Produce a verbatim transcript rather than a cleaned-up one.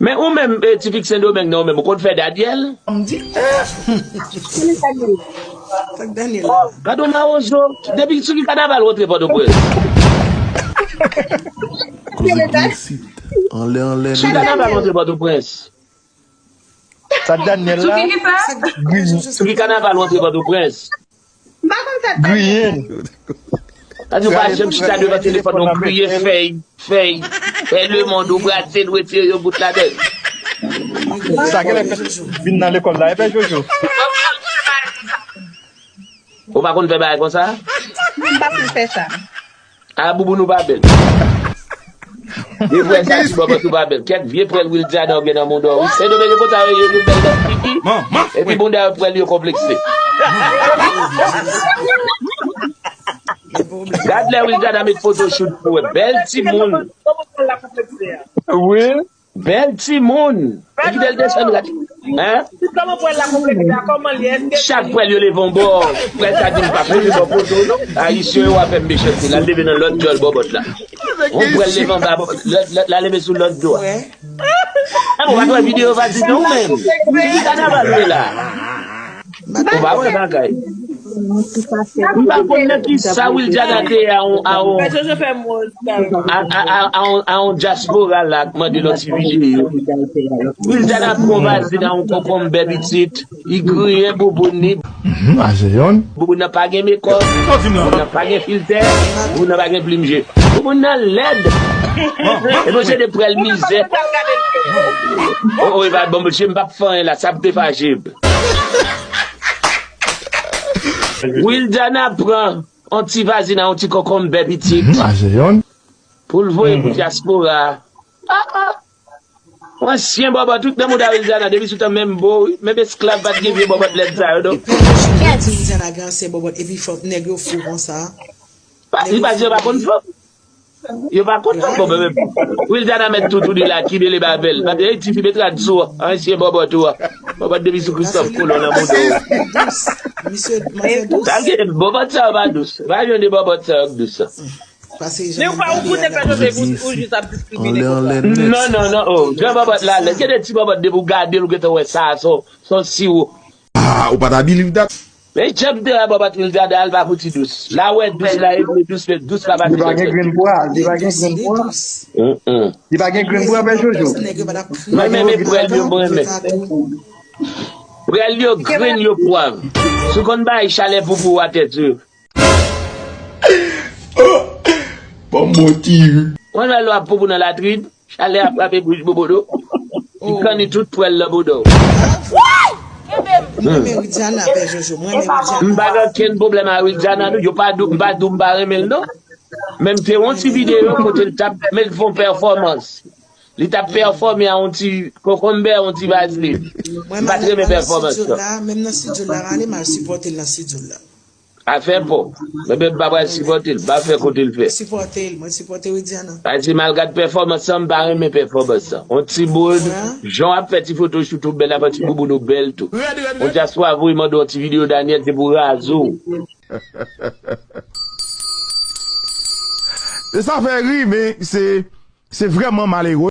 Men ou menm, eh, tifi k Sendomeng nan, ou menm, ou konn fè Daniel? M di, eh. Sa k Daniel la? Gad yon mawozo. Depi sou ki kanaval ou antre Pòtoprens? Koze pou isit. Anlè, anlè, sou ki kanaval ou antre Pòtoprens? Sa Daniel la? Sou ki kanaval ou antre Pòtoprens? M pa konn fè griyen. Sa di ou pa janm chita devan telefòn, non, griyen fèy, fèy, fèy lemonn, ou brase l, retire yo bout ladan l. Sa genlè fèt vin nan lekòl la, e pè Jojo. Ou pa konn fè bagay konsa? M pa konn fè sa. A, bouboun ou pa bèl. Vye prèl sa ti bòbòt ou pa bèl. Kèk vye prèl Wildiana ou gen nan mouda w, wi. Sendomeng konsa yo ye, yo bèl nan figi. Epi bouda yo prèl yo konplekse. Gad lè Wildiana met photoshoot pou wè. Bèl timoun. Wi. Bèl timoun. E kite l desann gad. Hein? Chak prèl yo leve yon bò. Prèl sa di m pa leve bò poto non. Ayisyen yo ap fè m mechanste. L al leve nan lòt djòl bòbòt la. Yon prèl leve anba bòbòt. Lòt, lòt la leve sou lòt do a. Ah, bon, w ap wè videyo Vazina ou menm. Ki kanaval ou ye la? Ou pa wè bagay. M pa konn nan ki sa Wildiana te a on, a on, a, a, a, a on, a on dyaspora la k mande lòt ti videyo. Wildiana pran Vazina a on konkonm bè pitit. Li griyen bouboun li. Mhm, a se yonn. Bouboun nan pa gen mekòp. Bouboun nan pa gen filtè. Bouboun nan pa gen plim je. Bouboun nan lèd. E bon, se de prèl mizè. Oh, oh, e pa bon, mesye, m p ap fè anyen la, sa p te fache. Wildiana pran on ti Vazina, on ti konkonm bè pitit. Mhm, a se yonn. Pou l voye pou dyaspora. Ah, ah. Yon ansyen bòbòt, tout nan mouda Wildiana, depi sou tan menm bo, wi. Menm esklav pa t gen vye bòbòt lèd sa yo, non. Epi, ti Wildiana gen ansyen bòbòt, epi fò nèg yo fou konsa. Pa, li pa di yo pa konn fanm. Yo pa konn fanm, bon, men, men. Wildiana mèt tout ou di la, ki bele babèl. Pa di, ey, tifi, met rad sou, ansyen bòbòt ou a. Bòbòt depi sou Kristòf Kolon nan mouda w. Misye, manzè dous. Sa gen, bòbòt sa yo pa dous. Pa jwenn de bòbòt sa yo k dous. Men ou pa ou koute pè Jose, ou, ou jis ap diskrimine konsa. Non, non, non, oh, jan bòbòt la lèd. Gen de ti bòbòt depi w gade l, ou gentan wè sa, son, son siwo. Ah, ou pa ta believe that. Men jan m te wè bòbòt Wildiana, l pa fouti dous. La wè dous la, e vle dous, men dous pa pase. Li pa gen grenn pwa, li pa gen grenn pwa. Li pa gen grenn pwa, pè Jojo. Mwen renmen prèl yo, mwen renmen. Prèl yo grenn, yo pwav. Si w konn bay chalè poupou atè tou. Ban m bon ti ri. Mwen wè lè w ap poupou nan latrin, chalè ap frape bouch bobodo. Li kanni tout pwèl nan bouda w. Mwen renmen Widiana, pè Jojo, mwen renmen Widiana. M pa gen okenn pwoblèm ak Widiana, non. Yo pa di, m pa di w m pa renmen l, non. Men m te wè yon ti videyo kote l t ap, men l fè yon pèfòmans. Li t ap pèfòme a yon ti kokonbè, yon ti vazlin. M pa t renmen pèfòmans lan. Menm nan estidyo la, rale m al sipòte l nan estidyo la. Afè pa w. Men m pa pral sipòte l, m pa fè kote l fè. Mwen sipòte l, mwen sipòte Widiana. Pase malgre pèfòmans lan, m pa renmen pèfòmans lan. Yon ti moun, jan w ap fè ti foto shoot ou bèl, ap fè ti bouboun ou bèl tou. Yon dyaspora voye mande yon ti videyo Daniel, se pou raze w. E sa fè ri, men se, se vrèman malere.